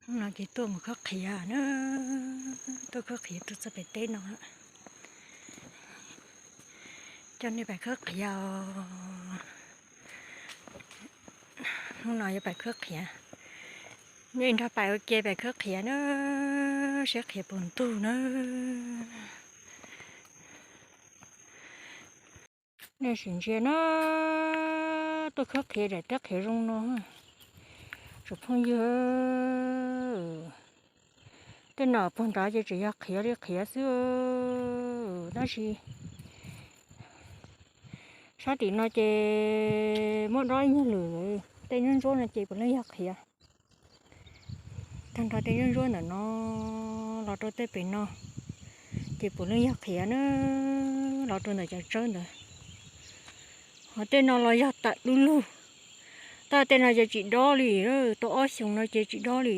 Hnub no ces tuaj mus khawb qhiav na, tuaj khawb qhiav tuaj txog pem teb no, coj nej pais khawb qhiav os. Hnub no yuav pais khawb qhiav, nej nrog pais ua ke pais khawb qhiav na, saib qhiav puas ntug na. Nej sim ntsia na, tuaj khawb qhiav daim teb qhiav zoo no, tsoom phooj ywg. Tej no puag nrad ces tseem yog qhiav li qhiav xwb, tab sis sab tim no ces muab dob ib nyuag lwm, tej ntsuab ntsuab no ces puav leej yog qhiav. Tag nrho tej ntsuab ntsuab ntawm no los rau tej pem no ces puav leej yog qhiav na, los rau ntawm cov tsawb ntawd. Ho tej no los yog tam du lug, tab tej no ces tsis dob li, tau ob xyoos no ces tsis dob li.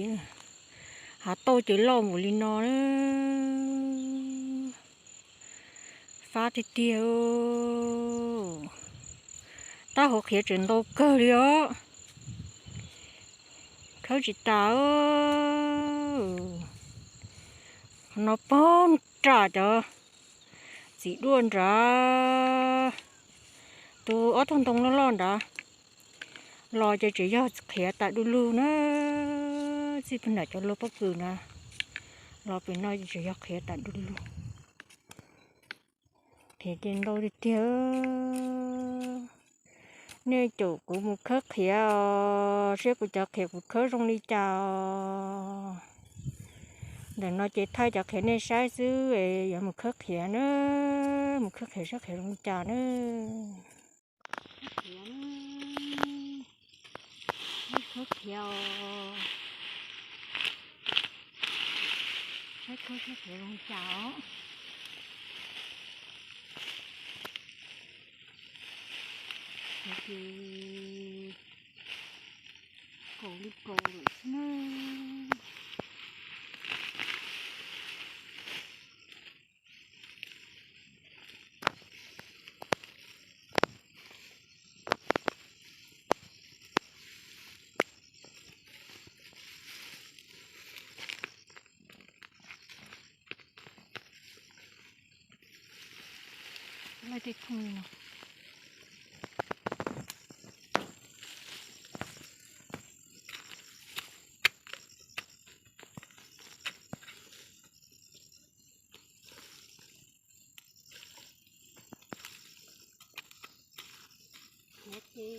Hav tauj ces loj npaum li no, fab tiag tiag. Taub hau qhiav tseem ntau kawg li os, khawb tsis tas. Qhov no pog nram cov txiv duaj nrad, tus ob tug ntoo loj loj nrad los ces tseem yog qhiav tam du lug na. Txij puag nram cov luag pob kws nrad los pem no ces tseem yog qhiav tam du lug. Qhiav ces ntau tiag tiag. Nej caum kuv mus khawb qhiav os, seb kuv cov qhiav kuv khawb zoo li cas os. Ntawm no ces thaij cov qhiav nej saib xwb, yuav mus khawb qhiav na, mus khawb qhiav saib qhiav zoo li cas na. Khawb qhiav, khawb qhiav, saib khawb saib qhiav zoo li cas os. Qhiav ces kaus li kaus lawm xwb na. Laij tej thooj li no. Khiav ces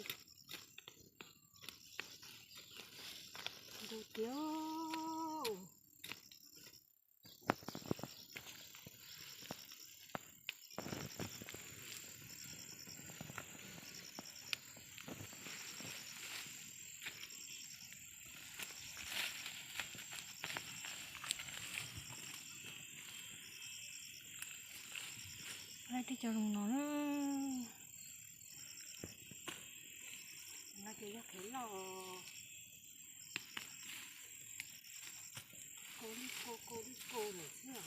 ntug tiag. Laij tej cov zoo no na. No ces yog qhiav loj, kaus li kaus, kaus li kaus lawm xwb.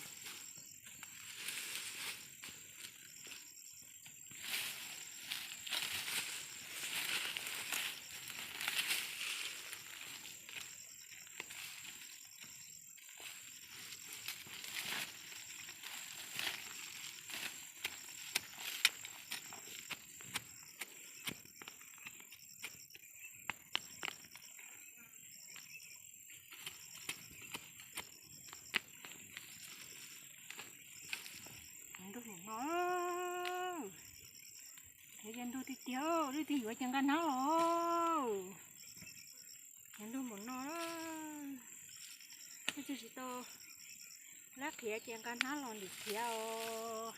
Ntuj no, khiav ces ntug tiag tiag, leej twg yuav ces nqa hnab los. Khiav ntug npaum no, leej twg tsis tau lab khiav ces nqa hnab los ntim khiav os.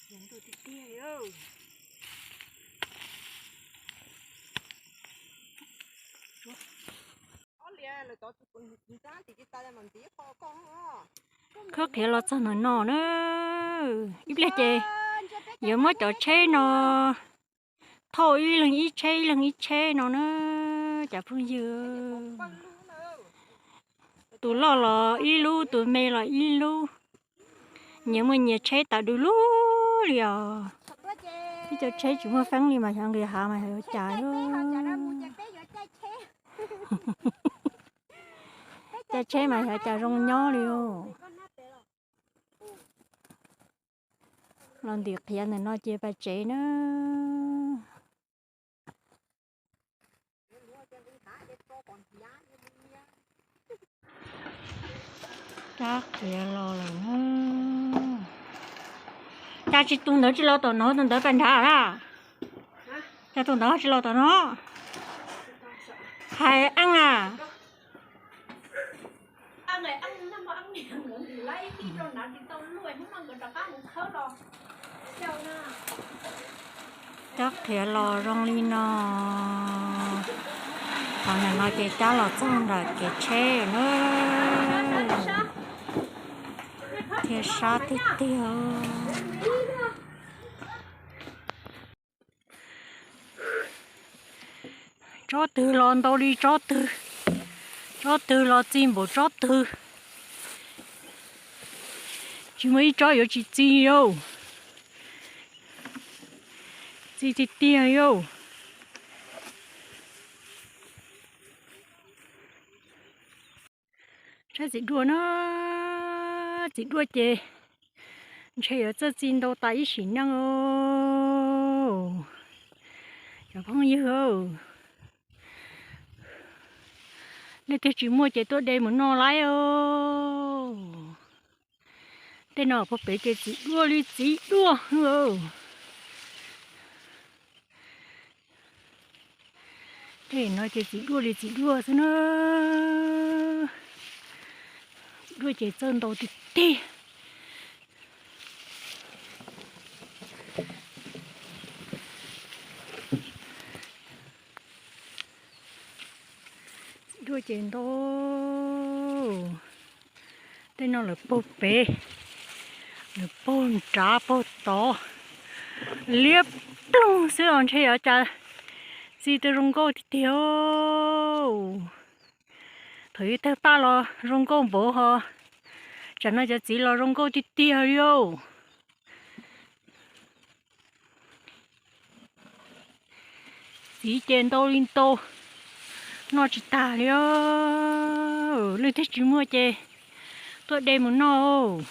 Khiav ntug tiag tiag li. Khawb qhiav los txog ntawm no na, ib pliag ces yuav muab cov tsheb no thauj ib leeg ib tsheb ib leeg ib tsheb no na, cov phooj ywg. Tus loj los ib lub, tus me los ib lub. Nyias muaj nyias tsheb tas du lug li os. Ib co tsheb tsis muaj feeb li mas xyov nqis hav mas xyov yuav cas. Caij tsheb mas xyov cas zoo nyob li os. Los ntim qhiav ntawm no ces pas tsev na. Cab qhiav los lawm na. Cas tsis, tus ntawd tsis los tom no, tus ntawd pas nrad na. Cas tus ntawd tsis los tom no? Hais Eeb na. Cab qhiav los zoo li no. Qhov ntawm no ces cab los txog ntawm kev tsheb na. Thiab sab tiag tiag. Tsob twg los ntau li tsob twg, tsob twg los txi npaum tsob twg. Tsis muaj ib tsob yuav tsis txi yauj. Txi tiag tiag yauj. Saib txiv duaj na, txiv duaj ces ntshe yuav txawj txi ntau tas ib sim neej os. Cov phooj ywg, leej twg tsis muaj ces tuaj de mus noj laib os. Tej no puag pem ces txiv duaj li txiv duaj. Tej no ces txiv duaj li txiv duaj xwb na. Txiv duaj ces txawj ntau tiag tiag. Txiv duaj ces ntau. Tej no lawv puag pem, lawv puag nrad puag tod, liab ploog xwb os, ntshe yuav cas txi tau zoo nkauj tiag tiag. Thaum ub tawg paj los zoo nkauj npaum ho, tsam no cov txiv los zoo nkauj tiag tiag li os. Txiv ces ntau li ntau, noj tsis tag li os. Leej twg tsis muaj ces tuaj de mus noj os.